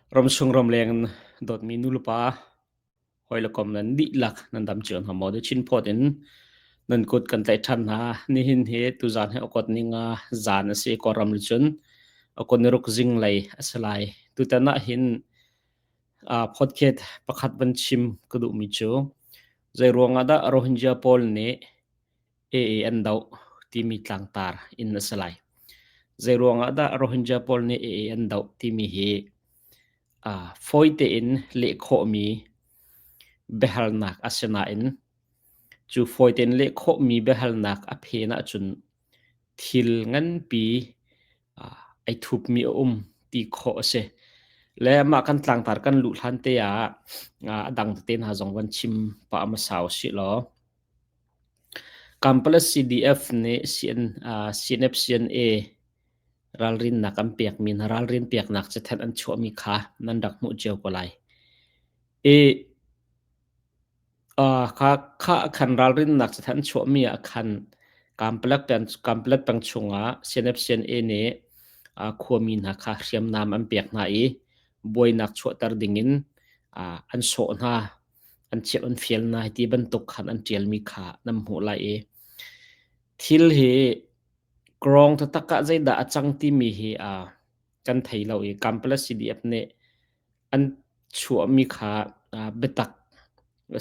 Ramchung ramleng in dawtmi nulepa hawilekom nan dihlak nan dam cio hna maw? Chin phawt in nan kut kan tlaih ṭhan hna. Nihin hi tuzaan hi okot ninga zaan a si. Kawlram le cun okot niruk zinglei a si lai. Tutan ah hin podcast pakhat van chim ka duhmi cu zeiruang ah dah Rohingya pawl nih AA an doh timi tlangtar in a si lai. Zeiruang ah dah Rohingya pawl nih AA an doh timi hi fawi tein leh khawhmi biahalnak a si nain cu fawi tein leh khawhmi biahalnak a phen ahcun thil nganpi ai thupmi a um ti khawh a si. Le mah kan tlangtar kan luh hlan te ah a dang tete hna zong van chim pah hmasa usih law. Kampala CDF nih CNF-CNA ralrinnak an pekmi hna ralrin peknak cathanh an chuahmi kha nan rak hmuh cio ko lai. I kha kha khan ralrinnak cathanh an chuahmi ah khan Kampala peng chungah CNF-CNA nih khuami hna kha hriamnam an pek hna i buainak chuahter dingin an sawh hna. An chiah an fial hna ti bantuk khan an ṭialmi kha nan hmuh lai i thil hi krawng taktak ah zeidah a cang timi hi kan thei lo i Kampala CDF nih an chuahmi kha biatak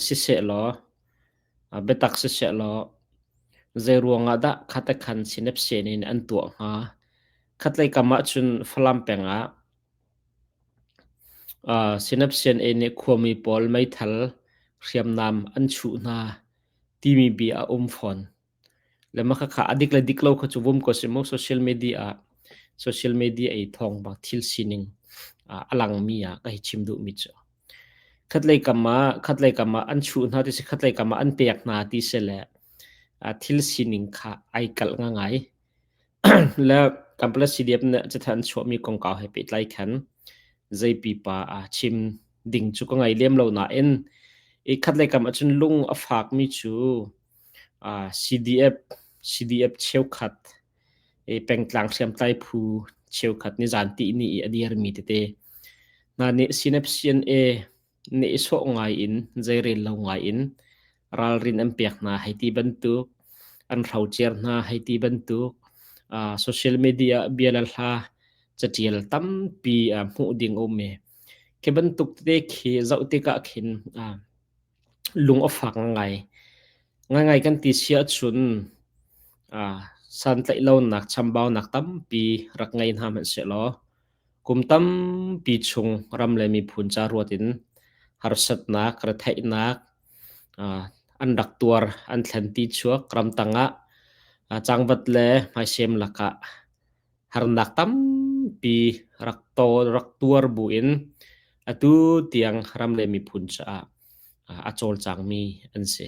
sisehlaw biatak sisehlaw zeiruang ah dah kha te khan sinepsen in an tuah hnga? Khatlei kam ahcun Falam peng ah Sinapsian-ei nih khuami pawl meithal hriamnam an chuh hna timi bia a um fawn. Le mah khakha a dik le dik lo kha cu vum ko si mu social media ah social media i thawngpang thil sining a langmi ah ka hi chim duhmi cu. Khatlei kam ah khatlei kam ah an chuh hna ti si khatlei kam ah an pek hna ti si le thil sining kha ai kalh ngangai. Le Kampala CDF nih cathanh an chuahmi kongkau he pehtlai khan zei pipa aa chim ding cu ka ngei lem lo nain i khatlei kam ahcun lung a fakmi cu CDF CDF cheukhat i pengtlang hriamtlai phu cheukhat nizan tihni i a dirmi tete hna nih CNF CNA nehsawh ngai in zeirel lo ngai in ralrin an pek hna hei ti bantuk an hrocer hna hei ti bantuk social media bia le hla catial tampi hmuh ding um i khi bantuk tete khi zoh tikah khin lung a fak ngai ngai kan ti si ahcun santlaih lonak chambaunak tampi rak ngei hna hmanh sehlaw Kum tampi chung ram le miphun ca ruat in harsatnak, retheihnak an rak tuar, an thlen ti chuak. Ramtang ah cangvat le hmaisem lakah harnak tampi rak rak tuar buin atu tiang ram le miphun caah a cawlcangmi an si.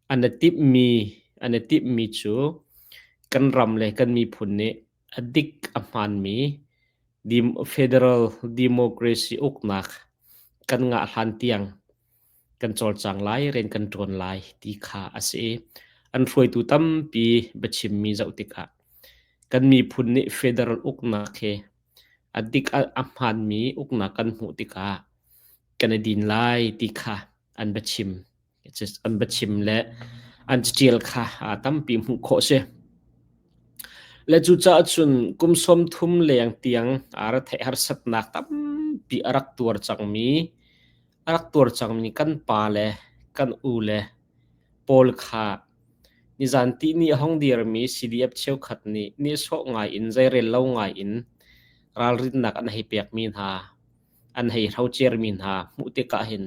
An i timhmi, an i timhmi cu kan ram le kan miphun nih A dik a hmaanmi federal democracy uknak kan ngah hlan tiang kan cawlcang lai, rian kan ṭuan lai ti kha a si i an hruaitu tampi biachimmi zoh tikah kan miphun nih federal uknak hi a dik a hmaanmi uknak kan hmuh tikah kan i din lai ti kha an biachim. An biachim le an caṭial kha tampi hmuh khawh a si. Le cucaah cun kum 30 leng tiang aa theih harsatnak tampi a rak tuar cangmi a rak tuar cangmi kan pa le kan u le pawl kha nizan tihni a hong dirmi CDF cheukhat nih nihsawh ngai in zeirel lo ngai in ralrinnak an hei pekmi hna an hei hrocermi hna hmuh tikah hin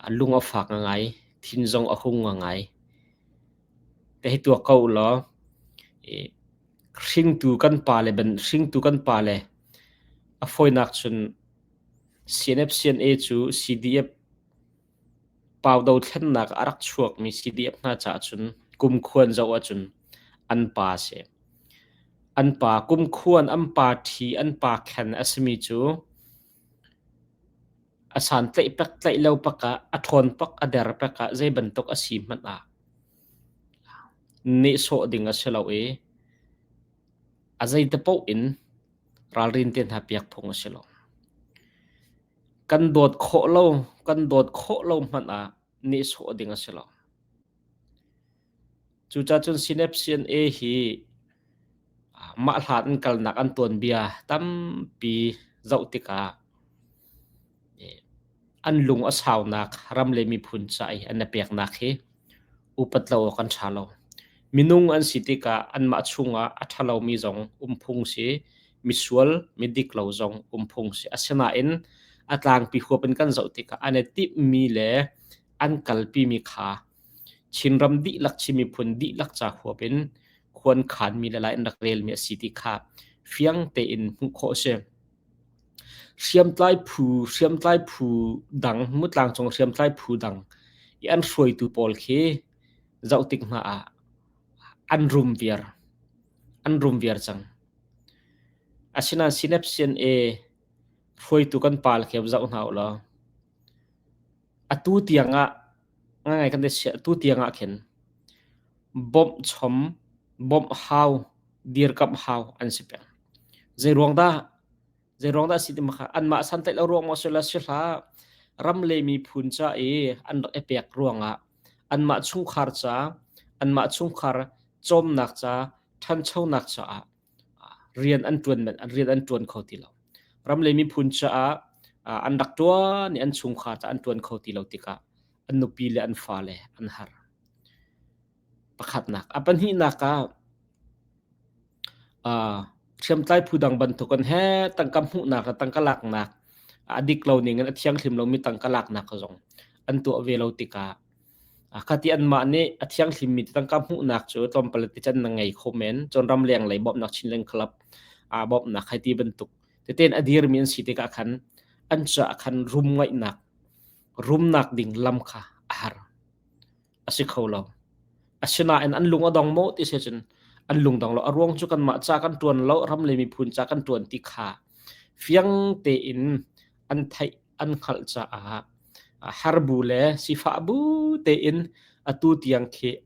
a lung a fak ngai, thin zong a hung ngai. Te hi tuak ko law hringtu kan pa le ban hringtu kan pa le a fawinak cun CNF CNA cu CDF pau dothlennak a rak chuakmi CDF hna caah cun kumkhuan zoh ahcun an pa a si. An pa kumkhuan an pa ṭhi an pa khen a simi cu a santlaih pak tlaih lo pak ah a ṭhawn pak a der pak ah zei bantuk a si hmanh ah nehsawh ding a si lo i a zeite paoh in ralrin te hna piak phung a si lo. Kan dawt khawh lo, kan dawt khawh lo hmanh ah nehsawh ding a si lo. Cucacun Synapse-CNA hi mah hlan an kalnak an tuanbia tampi zoh tikah an lung a saunak ram le miphun ca i an i peknak hi upat lo awk an ṭha lo. Minung an si tikah anmah chungah a ṭhalomi zong um phung si, misual, midik lo zong um phung si. Asinain a tlangpi huap in kan zoh tikah an i timhmi le an kalpimi kha Chinram dihlak, Chin miphun dihlak ca huap in khuan khanmi le lai an rak relmi a si ti kha fiang tein hmuh khawh a si. Hriamtlai phu, hriamtlai phu dang, mutlangcung hriamtlai phu dang i an hruaitu pawl khi zoh tik hna ah an rum viar. An rum viar cang. Asinain Synapse CNA hruaitu kan pa le khi zoh hna u law atu tiang ah ngai kan atu tiang ah khin bawmh chom, bawmh hau, dirkamh hau an si peng. Zei ruang dah? Zei ruang dah si ti ma kha anmah santlaih lo ruang maw si la si hlah ram le miphun ca i an rak i pek ruangah anmah chungkhar ca, anmah chungkhar cawmnak ca, ṭhanchonak caah rian an ṭuan rian an ṭuan kho ti lo. Ram le miphun caah an rak ṭuan i an chungkhar ca an ṭuan kho ti lo tikah an nupi le an fale an har. Pakhatnak. A pahnihnak ah hriamtlai phu dang bantukin he tangka hmuhnak le tangka laknak a dik lo ning in a thianghlim lomi tangka laknak zong an tuah ve lo tikah khati anmah nih a thianghlimmi tangka hmuhnak cu tlawmpal te can na ngei kho men. Cun ramleng lei bawmhnak Chinland Club bawmhnak hei ti bantuk tete in a dirmi an si tikah khan an caah khan rum ngaihnak rumnak ding lam kha a har. A si kho lo. Asinain an lung a dong maw ti si cun an lung dong lo. A ruang cu kanmah ca kan ṭuan lo, ram le miphun ca kan ṭuan ti kha fiang tein an theih an hngalh caah harbu le sifah bu tein atu tiang khi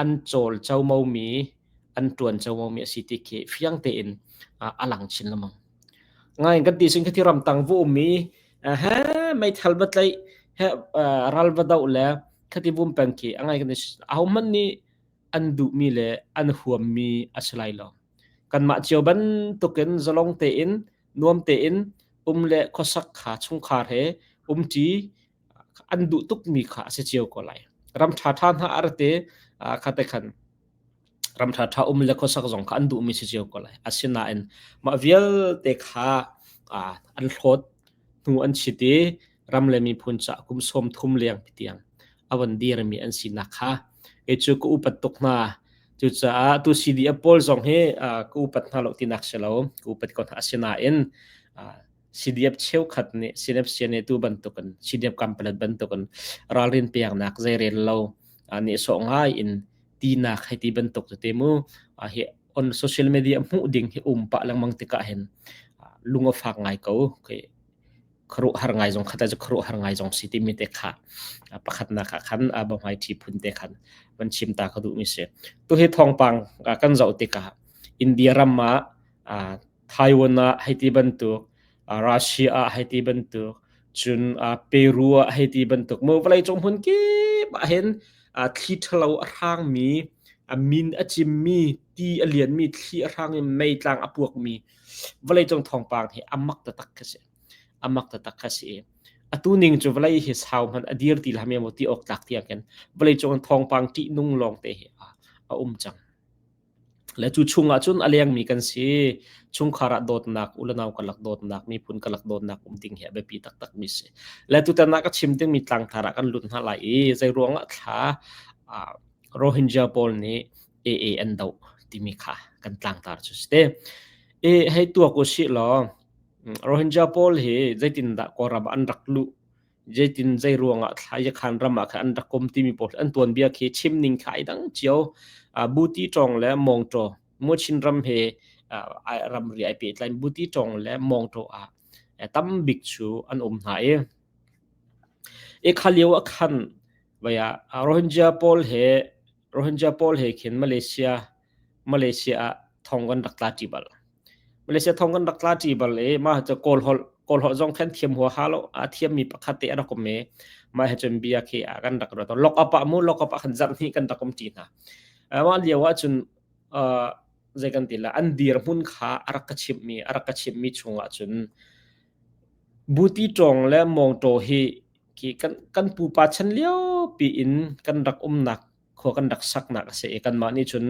an cawl comomi, an ṭuan comomi a si ti khi fiang tein a lang chin lengmang. Ngai kan ti sin khi ramtang vu ummi he meithal va tlaih he ral va doh le khati vum peng khi a ngai kan ahohmanh nih an duhmi le an huammi a si lai lo. Kanmah cio bantukin zalong tein nuam tein um le khuasak kha chungkhar he umṭi an duh tukmi kha a si cio ko lai. Ram ṭhaṭha hna a ra te kha te khan ram ṭhaṭha um le khuasak zong kha an duhmi si cio ko lai. Asinain mah vialte kha an hlawt hnu an chit i ram le miphun caah kum 30 leng tiang a von dirmi an sinak kha kei cu ka upat tuk hna. Cucaah tu CDF pawl zong hi ka upat hna lo tinak si lo, ka upat ko hna. Asinain CDF cheukhat nih CNF CNA tu bantukin CDF Kampalet bantukin ralrin peknak zeirel lo nehsawh ngai in tinak hei ti bantuk tete mu hi on social media hmuh ding hi um pah lengmang tikah hin lung a fak ngai ko. Khuaruahhar ngai zong khat cu khuaruahhar ngai zong si timi te kha pakhatnak ah khan bawhmai ṭhi phun te khan van chim ta ka duhmi si. Tu hi thawngpang kan zoh tikah India ram ah Taiwan ah hei ti bantuk Russia ah hei ti bantuk cun Peru ah hei ti bantuk mu vawleicung hmun kip ah hin thli ṭhalo a hrangmi a min a cimmi ti a lianmi thli a hrang i meitlang a puakmi vawleicung thawngpang hi a mak taktak khi si. A mak taktak kha si. Atu ning cu vawlei hi sau hmanh a dir ti hlah maw ti awk tlak tiang khin vawleicung thawngpang ṭihnung lawng te hi a um cang. Le cu chungah cun a lengmi kan si. Chungkhar ah dawtnak, ulanau karlak dawtnak, miphun karlak dawtnak um ding hi a biapi taktak mi si. Le tutan ah ka chim dingmi tlangtar ah kan lut hna lai i zei ruangah thla Rohingya pawl nih AA an doh timi kha kan tlangtar cu si te. E hei tuak u sih law Rohingya pawl hi zeitindah Kawlram ah an rak luh zeitin zei ruangah thla Yakhan ram ah khan an rak um timi pawl an tuanbia khi chim ning kha ai dang cio. Buti ṭawng le Mawngṭaw Muchin ram he ramri ai pehtlai Buti ṭawng le Mawngṭaw ah tam bik cu an um hna i e kha lio ah khan vaya Rohingya pawl he Rohingya pawl he khin Malaysia Malaysia ah thong kan rak tla ṭi bal. Malaysia thong kan rak tla ṭi bal i mah cu Kawl holh. Kawl holh zong khan thiam huaha lo. A thiammi pakhat te a rak um i mah he cun bia khi a kan rak ruat. Lock up ah mu lock up ah khan zarh hnih kan rak um ṭi hna. Mah lio ah cun zei kan ti la an dirhmun kha a rak ka chimhmi a rak ka chimhmi chungah cun buti ṭawng le mawngṭaw hi khi kan kan pupa chan lio piin kan rak umnak khua kan rak saknak a si i kanmah nih cun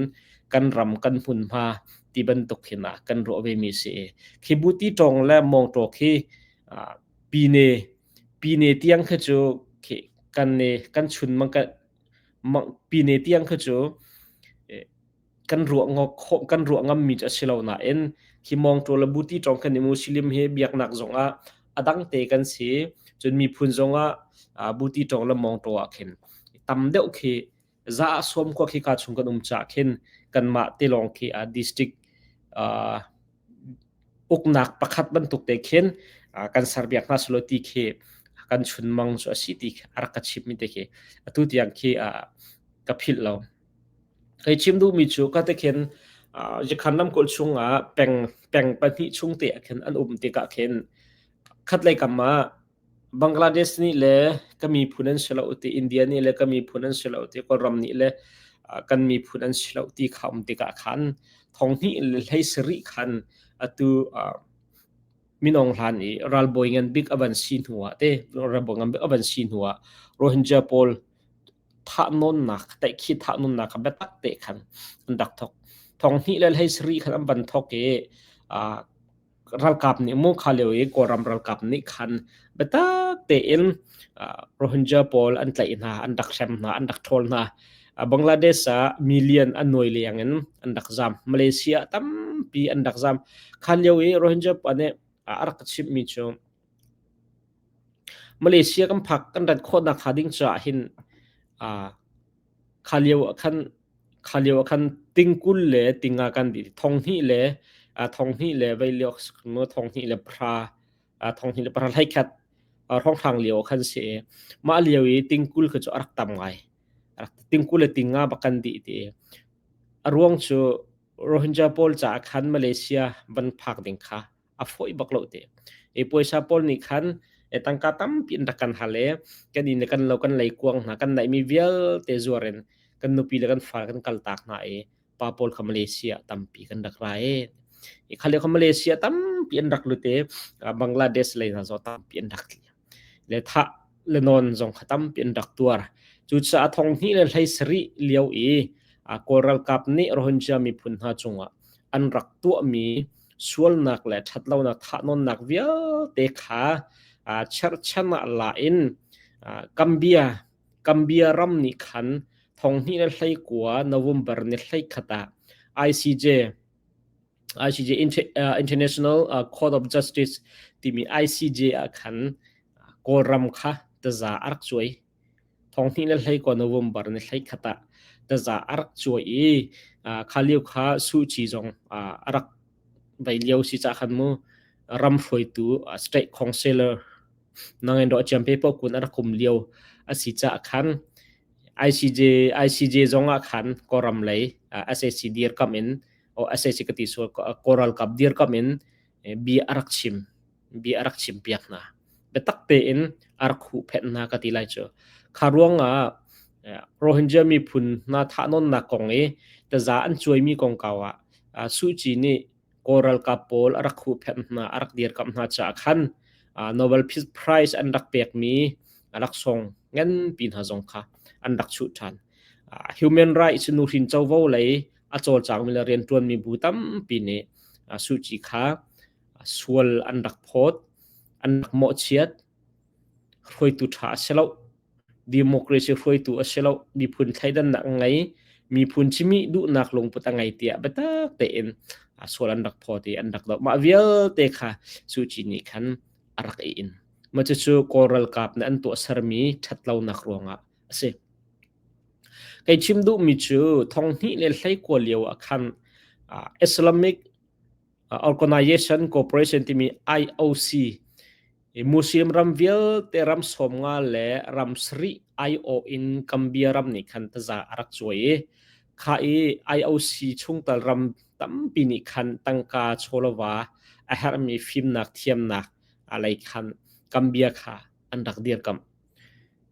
kan ram kan hmunhma ti bantuk hin ah kan ruah ve mi si i khi buti ṭawng le mawngṭaw khi pine pine tiang khi cu khi kan ne kan chun mang kan pine tiang khi cu kan ruah khawh kan ruah ngammi cu a si lo nain hi mawngṭaw le buti ṭawng kan i Muslim hi biaknak zongah a dang te kan si cun miphun zongah buti ṭawng le mawngṭaw ah khin tam deuh khi za ah sawm khua khi ka chung kan um caah khin kanmah te lawng khi district uknak pakhat bantuk te khin kan serpiak hna selaw ti khi kan chunmang cu a si ti a rak ka chimmi te khi atu tiang khi ka philh lo. Hei chim duhmi cu ka te khin Yakhan ramkulh chungah peng peng pahnih chung te ah khin an um tikah khin khatlei kam ah Bangladesh nih le ka miphun an si lo ti India nih le ka miphun an si lo ti Kawlram nih le kan miphun an si lo ti kha um tikah khan thong hnih le hlei sarih khan atu minong hlan i ralbawi ngan bik a van si hnu ah te ralbawi ngan bik a van si hnu ah Rohingya pawl thahnawnnak taihkhih thahnawnnak kha biatak te khan an rak thok. Thong hnih le hlei sarih khan an van thok i ralkap nih mu kha lio i Kawlram ralkap nih khan biatak tein Rohingya pawl an tlaih hna, an rak hrem hna, an rak ṭhawl hna. Bangladesh ah million an nuai leng in an rak zam. Malaysia tampi an rak zam. Kha lio i Rohingya pa nih a rak chimhmi cu Malaysia kan phak kan rat khawhnak hnga ding caah hin kha lio ah khan kha lio ah khan tingkul le tinga kan dih thong hnih le thong hnih le vei lio thong hnih le pahra thong hnih le pahra hlei khat hrawnghrang lio ah khan si i mah lio i tingkul kha cu a rak tam ngai tingkul le tinga bak kan dih ti a ruang cu Rohingya pawl caah khan Malaysia van phak ding kha a fawi bak lo te. E puaisa pawl nih khan e tangka tampi in rak kan hal e kan inn le kan lo kan leikuang hna kan neihmi vialte zuar in kan nupi le kan fa kan kaltak hna i pa pawl kha Malaysia tampi kan rak ra e. I khale kha Malaysia tampi an rak lut e Bangladesh lei hna zong tampi an rak tli. Le thah le nawn zong kha tampi an rak tuar. Cucaah thong hnih le hlei sarih lio i Kawl ralkap nih Rohingya miphun hna cungah an rak tuahmi sualnak le ṭhatlonak thahnawnnak vialte kha cherhchan ah la in Gambia Gambia ram nih khan thong hnih le 19 November ni 21 ah ICJ ICJ International Court of Justice timi ICJ ah khan Kawlram kha taza a rak cuai. Thong hnih le 19 November ni 21 ah taza a rak cuai i kha lio kha Suh Kyi zong a rak vei lio si cah khan mu ram hruaitu state councilor nangin ro chiampe po kun a rak um lio a si cah khan ICJ ICJ zong ah khan Kawlram lei SAC dirkamh in o SAC ka ti sual Kawl ralkap dirkamh in bia a rak chim bia a rak chim piak hna biatak tein a rak huhphenh hna ka ti lai cu kha ruangah Rohingya miphun hna thahnawnnak kong i taza an cuaimi kongkau ah Suh Kyi nih Kawl ralkap pawl a rak huhphenh hna a rak dirkamh hna caah khan Nobel Peace Prize an rak pekmi laksawng nganpi hna zong kha an rak chuh ṭhan. Human rights nuhrin covo lei a cawlcangmi le rianṭuanmi bu tampi nih Suh Kyi kha sual an rak phawt, an rak mawhchiat, hruaitu ṭha a si lo, democracy hruaitu a si lo, miphun thleidannak a ngei, miphun cihmih duhnak lungput a ngei tiah biatak tein sual an rak phawt i an rak doh. Mah vialte kha Suh Kyi nih khan a rak i in. Mah cucu Kawl ralkap nih an tuahsermi ṭhatlonak ruangah a si. Kei chim duhmi cu thong hnih le 19 lio ah khan Islamic Organization Cooperation timi IOC Muslim ram vialte ram 50 le ram sarih aiawh in Gambia ram nih khan taza a rak cuai i kha i IOC chungtel ram tampi nih khan tangka chawlava a herhmi fimnak thiamnak. lei khan Gambia kha an rak dirkamh.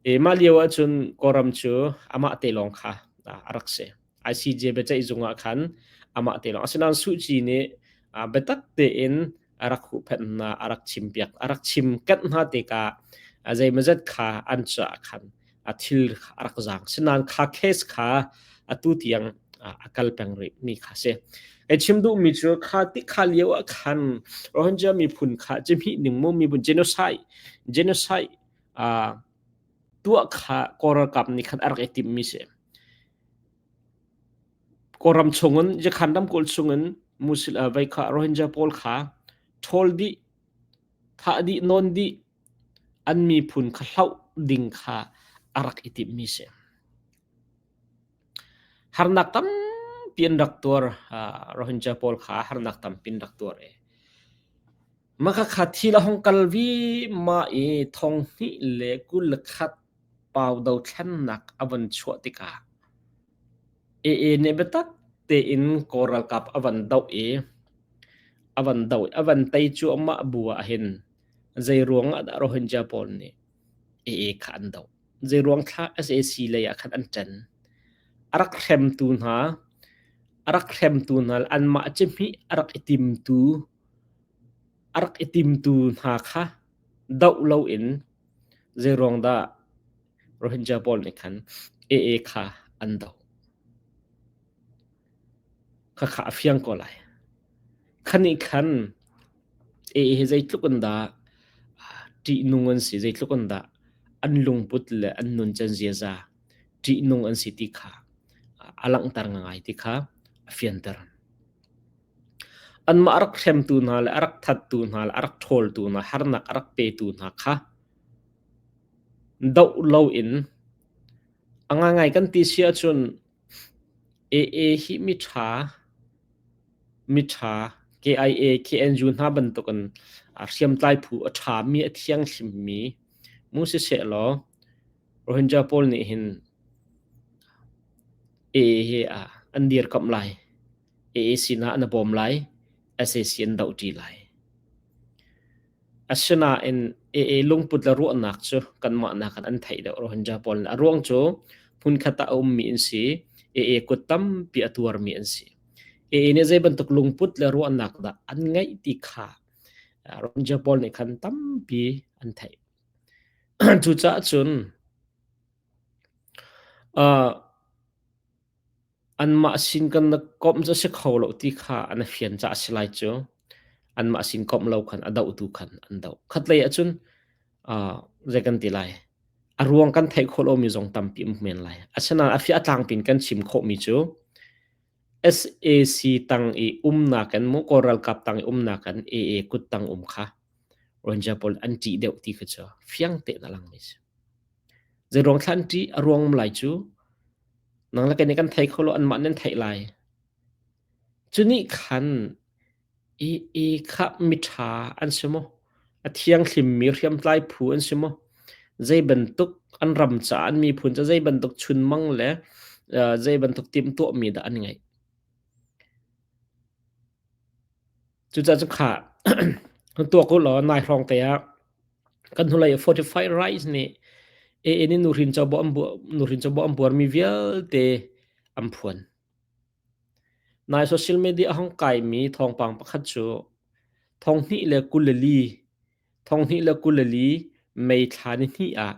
E mah lio ahcun Kawlram cu amah te lawng kha a rak si. ICJ biaceih zung ah khan amah te lawng. Asinain Suh Kyi nih biatak tein a rak huhphenh hna, a rak chimpiak, a rak chim kanh hna tikah zeimawzat kha an caah khan a thil a rak zaang. Sinain kha case kha atu tiang a kal peng rih mi kha si. Kai chim duhmi cu kha ti kha lio ah khan Rohingya miphun kha cihmih ning mu miphun genocide genocide tuah kha Kawl ralkap nih khan a rak i timhmi si. Kawlram chungin Yakhan ramkulh chungin Muslim vei kha Rohingya pawl kha ṭhawl dih, thah dih, nawn dih, an miphun kha hloh ding kha a rak i timhmi si. Harnak tampi an rak tuar. Rohingya pawl kha harnak tampi an rak tuar i mah khakha thil a hung kal vima i 2021 pau dothlennak a von chuah tikah AA nih biatak tein Kawl ralkap a van doh i a van doh i a van tei cuahmah bu ahhin zeiruang ah dah Rohingya pawl nih AA kha an doh? Zeiruang thla sac lei ah khan an ṭan? A rak hremtu hna, a rak hremtu hna le anmah cihmih a rak i timtu, a rak i timtu hna kha doh loin zeiruang dah Rohingya pawl nih khan AA kha an doh? Khakha a fiang ko lai. Khanih khan AA hi zeitluk in dah ṭihnung an si, zeitluk in dah an lungput le an nuncan ziaza ṭihnung an si ti kha a langhter ngai ti kha a fianter. Anmah a rak hremtu hna le a rak thattu hna le a rak ṭhawltu hna, harnak a rak petu hna kha doh loin a ngaingai kan ti si ahcun AA hi miṭha, miṭha KIA, KNU hna bantukin hriamtlai phu a ṭhami, a thianghlimmi mu sisehlaw Rohingya pawl nih hin AA hi an dirkamh lai. AA sinah an i bawm lai. Sac an dohṭi lai. Asinain AA lungput le ruahnak cu kanmah nakin an theih deuh Rohingya pawl nih. A ruang cu hmunkhat ah a ummi an si. AA kut tampi a tuarmi an si. AA nih zei bantuk lungput le ruahnak dah an ngeih ti kha Rohingya pawl nih khan tampi an theih. Cucaah cun uh, Anmah sin kan na komh cu a si kho lo ti kha an i fian caah a si lai cu. Anmah sin komh lo khan a dohtu khan an doh. Khatlei ahcun uh, zei kan ti lai? A ruang kan theih khawh lomi zong tampi um men lai. Asinain a fiah tlangpi in kan chim khawhmi cu SAC tang i umnak in mu Kawl ralkap tang i umnak in AA kut tang um kha Rohingya pawl an ṭih deuh ti kha cu fiang tein a langmi si. Zeiruang thla an ṭih? A ruang um lai cu Nang le kei nih kan thei kho lo, anmah nih an theih lai. Cu nih khan i i kha miṭha an si maw? A thianghlimmi hriamtlai phu an si maw? Zei bantuk an ram caah an miphun ca zei bantuk chunmang le uh, zei bantuk timhtuahmi dah an ngeih? Cucaah cu kha tuak u law nai hrawng te ah kan hnulei fortified rice nih AA nih nuhrin covo an nuhrin covo an buarmi vialte an phuan. Nai social media a hong kaimi thawngpang pakhat cu 2024 2024 May thla ni hnih ah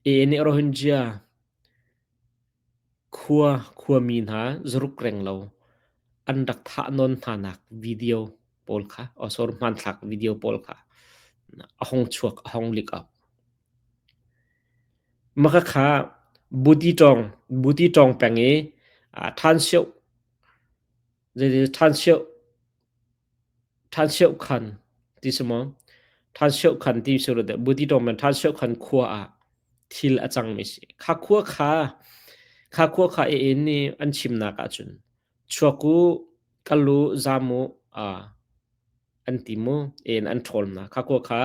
AA nih Rohingya Khua khuami hna zaruk renglo an rak thahnawn hnanak video pawl kha sorry hmanthlak video pawl kha a hong chuak a hong leak out. Mah khakha Buti ṭawng Buti ṭawng peng i ṭhansioh ṭhansioh ṭhansioh khan ti si maw ṭhansioh khan ti si Buti ṭawng peng ṭhansioh khan khua ah thil a cangmi si. Kha khua kha kha khua kha i inn i an chimnak ahcun chuak u, kal u, zam u, uh, an ti mu, in an ṭhawl hna. Kha khua kha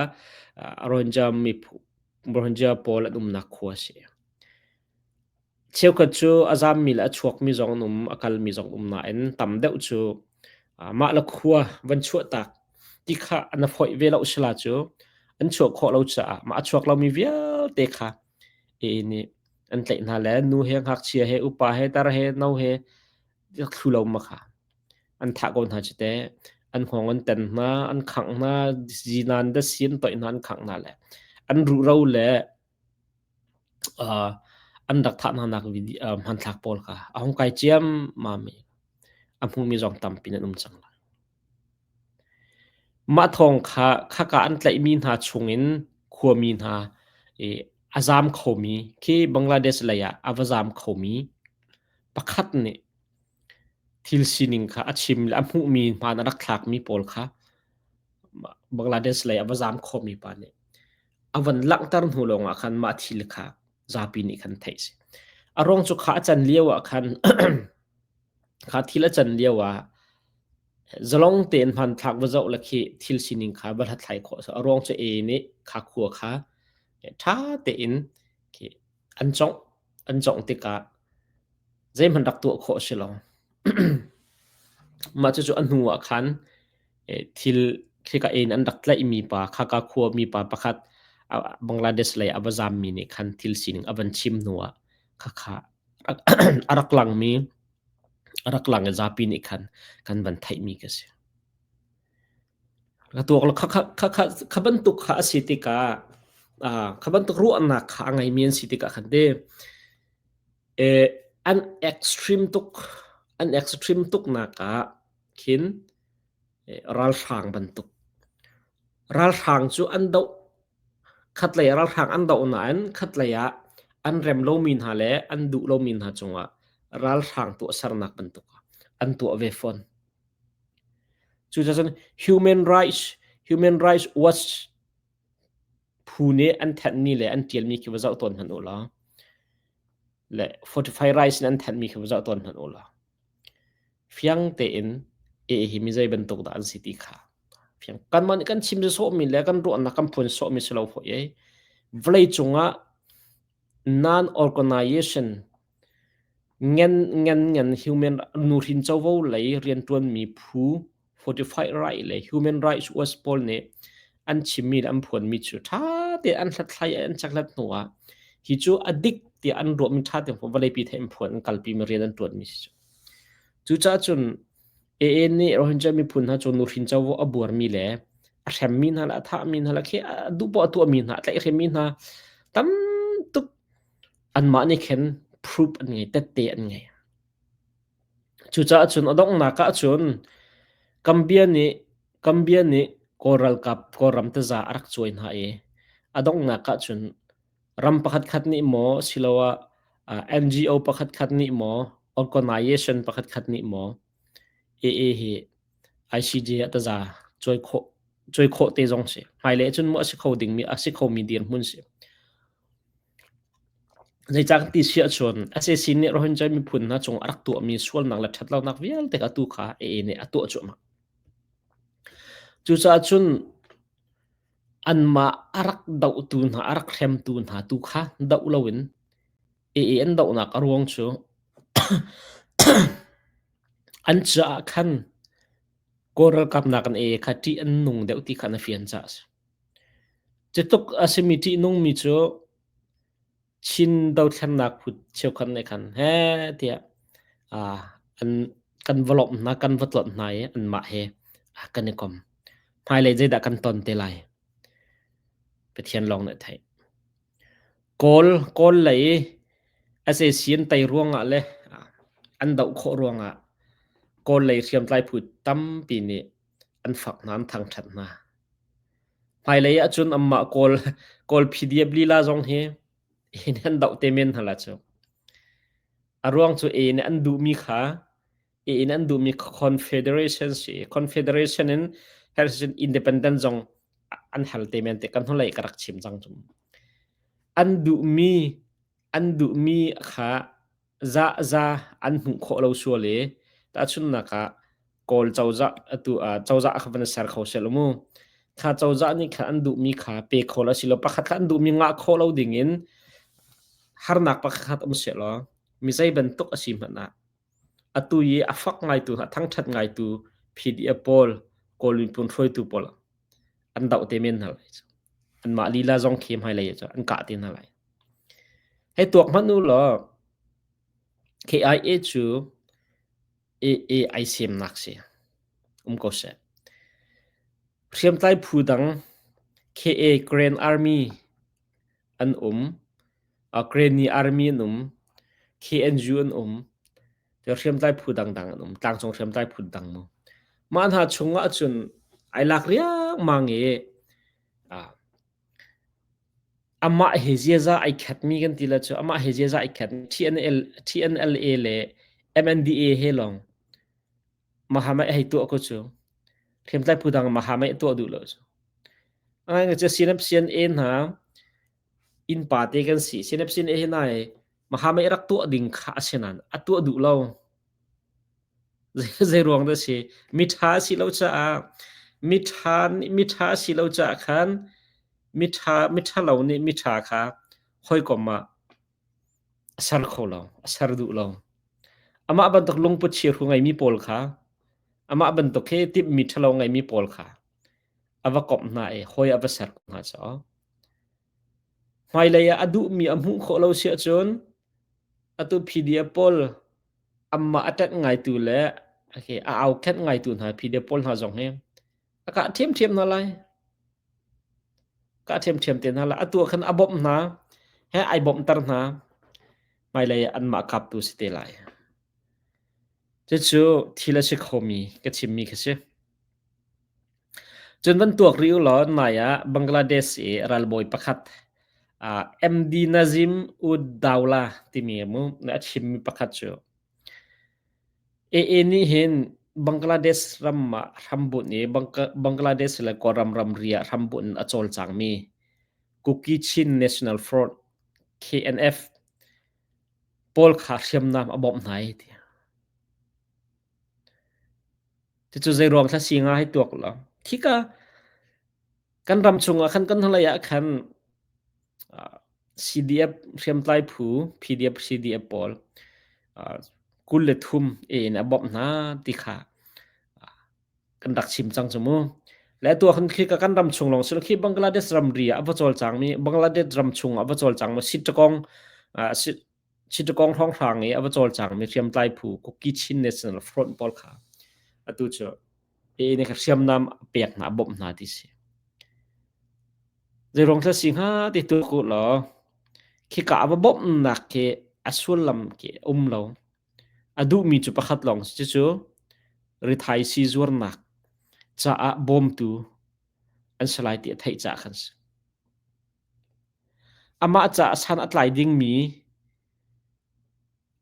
uh, Rohingya miphun Rohingya pawl an umnak khua a si. Cheukhat cu a zammi le a chuakmi zong an um, a kalmi zong um nain tam deuh cu uh, mah le khua van chuahtak. Ti kha na foih ve lo sila cu an chuah khawh lo caah mah a chuak lomi vialte kha AA nih an tlaih hna le nu he ngakchia he upa he tar he no he thlu lo ma kha an thah ko hna cu teh. An hngawng an ten hna, an khangh hna, zinan dasi an toih hna, an khangh hna le an ruhro le an rak thah hna nak hmanthlak pawl kha a hung kai ciammam i a hmumi zong tampi an um cang lai. Mah thawng kha khaka an tlaihmi hna chungin khuami hna i a zaam khomi khi Bangladesh lei ah a va zaam khomi pakhat nih thil sining kha a chim le a hmuhmi hmaan a rak thlakmi pawl kha Bangladesh lei a va zaam khomi pa nih a van langhter hnu lawngah khan mah thil kha zapi nih khan theih si. A ruang cu kha a can lio ah khan kha thil a can lio ah zalong tein hmanthlak va zoh le khi thil sining kha va hlathlai khawh a ruang cu A nih kha khua kha ṭha tein khi an congh an congh tikah zeihmanh rak tuah khawh si lo. Mah cucu a hnu ah khan thil khika in an rak tlaihmi pa khaka khuami pa pakhat Bangladesh lei a va zammi nih khan thil sining a van chim hnu ah khakha a rak langmi a rak lang i zapi nih khan kan van theihmi ka si. Ka tuak lo kha kha kha kha bantuk kha a si tikah kha bantuk ruahnak kha a ngeimi an si tikah khan te an extreme tuk an extreme tuk nak ah khin ralhrang bantuk. Ralhrang cu an doh khatlei ah ralhrang an doh nain khatlei ah an rem lomi hna le an duh lomi hna cungah ralhrang tuahsernak bantuk an tuah ve fawn. Cucaah human rights human rights watch phu nih an thanhmi le an ṭialmi khi va zoh tawn hmanh u law le Fortify Rights in an thanhmi khi va zoh tawn hmanh u law fiang tein e hi mi zei bantuk dah an si ti kha fiang kanmah nih kan chim sawhmi le kan ruahnak kan phuan sawhmi si lo fawi ei vawlei cungah non organization ngan ngan ngan human nuhrin covo lei rianṭuanmi phu Fortify Right le Human Rights Watch pawl nih an chimmi le an phuanmi cu ṭha tein an hlathlai an chekhlat hnu ah hi cu a dik tiah an ruahmi ṭha tein vawleipi theih in phuan an kalpimi rian an ṭuanmi si cu. Cucaah cun AA nih Rohingya miphun hna cu nuhrin covo a buarmi le a hremmi hna le a thahmi hna le khi a duh poah a tuahmi hna a tlaihhremmi hna tam tuk anmah nih khin proof an ngei tette an ngei. Cucaah cun a donghnak ah cun Gambia nih Gambia nih Kawl ralkap Kawlram taza a rak cuai hna i a donghnak ah cun ram pakhatkhat nih maw asiloah NGO pakhatkhat nih maw organization pakhatkhat nih maw AA hi ICJ ah taza cuai khawh cuai khawh te zong si. Hmailei cun maw a si kho dingmi a si khomi dirhmun si. Zeicah kan ti si ahcun sac nih Rohingya miphun hna cung a rak tuahmi sualnak le ṭhatlonak vialte kha atu kha AA nih a tuah cuahmah. Cucaah cun anmah a rak dohtu hna, a rak hremtu hna tu kha doh loin AA an dohnak a ruang cu an caah khan Kawl ralkap nakin AA kha ṭih an nung deuh ti kha na fian caah a si. Cutluk a simi ṭihnungmi cu Chin dothlennak phu cheukhat nih khan heh tiah an kan va lawmh hna, kan va tlawnh hna i anmah he kan i kom. Hmailei zeidah kan ton te lai? Pathian lawng nih a theih. Kawl, Kawl lei sac an tei ruangah le an doh khawh ruangah Kawl lei hriamtlai phu tampi nih an fak hna, an thangṭhat hna. Hmailei ahcun anmah Kawl Kawl PDF lila zong hi hi nih an doh te men hna la cu. A ruang cu A nih an duhmi kha A in an duhmi confederation si. Confederation in hersin independent zong an hal te men te kan hnulei ka rak chim cang cu. An duhmi an duhmi kha za an hmuh khawh lo sual i tahchunhnak ah Kawl cozah atu cozah kha van ser kho seh mu. Kha cozah nih khan an duhmi kha pe kho lo silo pakhat kha an duhmi ngah khawh lo ding in harnak pakhat um seh law mi zei bantuk a si hmanh ah atu i a fak ngaitu a thangṭhat ngaitu PDF pawl. Kawl miphun hruaitu pawl an doh te men hna lai. Anmah lila zong khi hmailei ah an kah te hna lai. Hei tuak hmanh u law KIA cu AA ai semnak si. Um ko seh. Hriamtlai phu dang KA Grand Army an um. Granny Army an um. KNU an um. Hriamtlai phu dangdang an um. Tlangcung hriamtlai phu dang mu. Mah hna chung ahcun ai lak riangmang i amah he ziaza ai khatmi kan ti le cu amah he ziaza ai khat TNL, TNLA le MNDA he lawng Mahamai hei tuah ko cu. Hriamtlai phu dang Mahamai tuah duh lo cu. Angai ngai cu CNF CNA hna innpa te kan si. CNF CNA hi nai Mahamai rak tuah ding kha a si nain a tuah duh lo. Zei ruang dah si? Miṭha si lo caah miṭha miṭha si lo caah khan miṭha miṭha lo nih miṭha kha hawikom ah a ser kho lo, a ser duh lo. Amah bantuk lungput chiahru ngeimi pawl kha amah bantuk hi timhmi ṭhalo ngeimi pawl kha a va komh hna i hawi a va ser hna caah hmailei ah a duhmi a hmuh khawh lo si ahcun atu PDF pawl amah a ṭanh ngaitu le a aukhenh ngaitu hna PDF pawl hna zong hi a kah ṭhiamṭhiam hna lai. Kah ṭhiamṭhiam te hna lai. Atu ah khan a bawmh hna, he ai bawmhter hna. Hmailei ah anmah kaptu si te lai. Cucu thil a si khomi ka chimmi kha si. Cun van tuak rih u law nai ah Bangladesh i ralbawi pakhat uh, MD Nazim Ud Dawla timi mu a chimmi pakhat cu AA nih hin Bangladesh ram ah hrambunh i Bangladesh le Kawlram ramri ah hrambunh in a cawlcangmi Kuki Chin National Front KNF pawl kha hriamnam a bawmh hna i ti. Cucu zeiruang thla si nga hei tuak law khika kan ram chungah khan kan hnulei ah khan CDF hriamtlai phu PDF CDF pawl 23 in a bawmh hna ti kha kan rak chim cang cu mu. Le atu ah khan khika kan ram chung lawng si lo khi Bangladesh ramri ah a va cawlcangmi Bangladesh ram chung ah a va cawlcangmi Sittagong Chittagong hrawnghrang i a va cawlcangmi hriamtlai phu Kuki Chin National Front pawl kha atu cu AA nih hriamnam a pek hna, a bawmh hna ti si. Zeiruang thil si hnga ti tuak u law khika a va bawmhnak khi a sullam khi a um lo. A duhmi cu pakhat lawng si cucu rithai sii zuarnak caah bawmtu an si lai ti a theih caah khan si. Amah caah san a tlai dingmi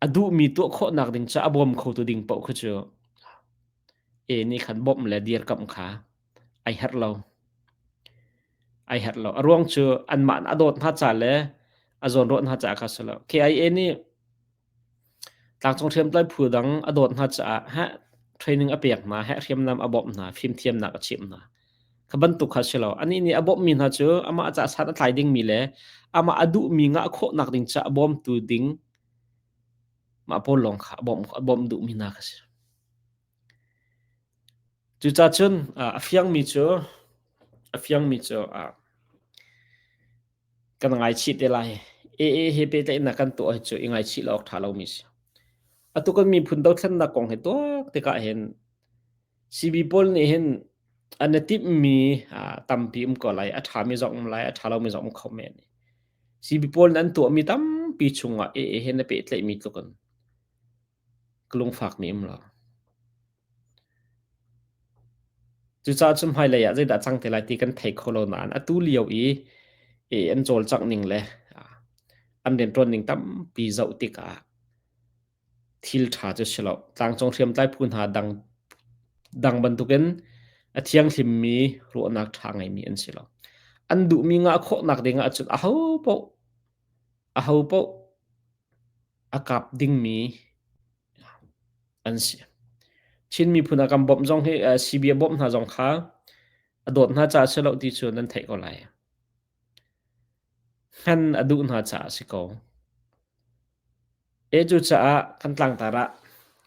a duhmi tuah khawhnak ding caah a bawm khotu ding paoh kha cu e nih khan bawmh le dirkamh kha ai herh lo. Ai herh lo. A ruang cu anmah a dawt hna ca le a zawnruah hna caah kha si lo. KIA nih Tlangcung hriamtlai phu dang a dawt hna caah heh training a pek hna, heh hriamnam a bawmh hna, fimthiamnak a chimh hna. Kha bantuk kha si lo. Anih nih a bawmhmi hna cu amah caah san a tlai dingmi le amah a duhmi ngah khawhnak ding caah a bawmtu ding mah pawl lawng kha a bawmh, a bawmh duhmi hna kha si. Cucaah cun a fiangmi cu a fiangmi cu kan ngaichih te lai. AA he pehtlaihnak kan tuah hi cu i ngaichih lo awk ṭha lomi si. Atu kan miphun dothlennak kong hi tuak tikah hin CB pawl nih hin an i timhmi tampi um ko lai. A ṭhami zong um lai, a ṭha lomi zong um kho men. CB pawl nih an tuahmi tampi chungah AA he na pehtlaihmi tluk in ka lungfakmi um lo. Cucaah cun hmailei ah zeidah cang te lai ti kan thei kho lo nain atu lio i an cawlcangh ning le an rianṭuan ning tampi zoh tikah thil ṭha cu si lo. Tlangcung hriamtlai phu hna dang dang bantukin a thianghlimmi ruahnak ṭha ngeimi an si lo. An duhmi ngah khawhnak ding ahcun ahopaoh ahopaoh a kap dingmi an si. Chin miphun a kan bawmh zong hi CB a bawmh hna zong kha a dawt hna caah si lo ti cu nan theih ko lai. Hman a duh hna caah a si ko. E cucaah kan tlangtar ah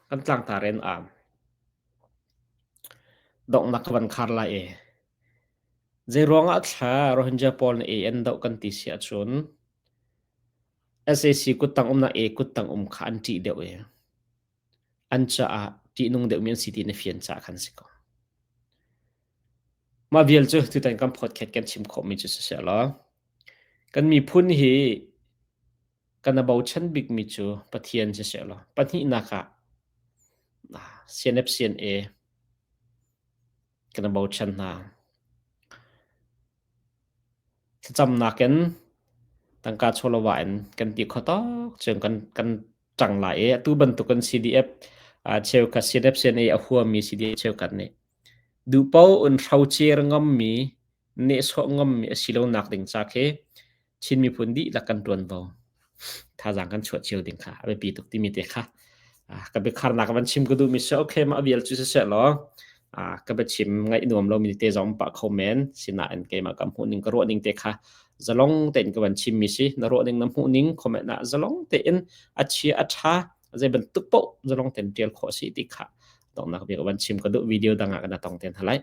kan tlangtar in am. Donghnak ka van khar lai e. Zeiruangah thla Rohingya pawl nih an doh kan ti si ahcun sac kuttang umnak e kuttang um kha an ṭih deuh i an caah ṭihnung deuhmi an si ti na fian caah khan si ko. Mah vial cu tutan kan podcast kan chim khawhmi cu siseh law kan miphun hi kan a bochan bikmi cu Pathian siseh law pahnihnak ah CNF CNA kan i bochan hna. Thlacamnak in tangka chawlawah in kan ti kho tawk cun kan kan ṭang lai i atu bantukin CDF cheukhat CNF CNA a huami CDF cheukhat nih duhpaoh in hrocer ngammi nehsawh ngammi a si lonak ding ca khi Chin miphun dihlak kan ṭuanvo thazaang kan chuah cio ding kha a biapi tuk timi te kha ka biakharnak van chim ka duhmi si okay mah vial cu siseh law ka biachim ngaih nuam lomi te zong pah kho men sinain keimah ka hmuh ning ka ruah ning te kha zalong tein ka van chimmi si na ruah ning na hmuh ning comment ah zalong tein a chia a ṭha zei bantuk paoh zalong tein ṭial khawh si ti kha donghnak bik van chim ka duh video dang ah kan tong ten halai.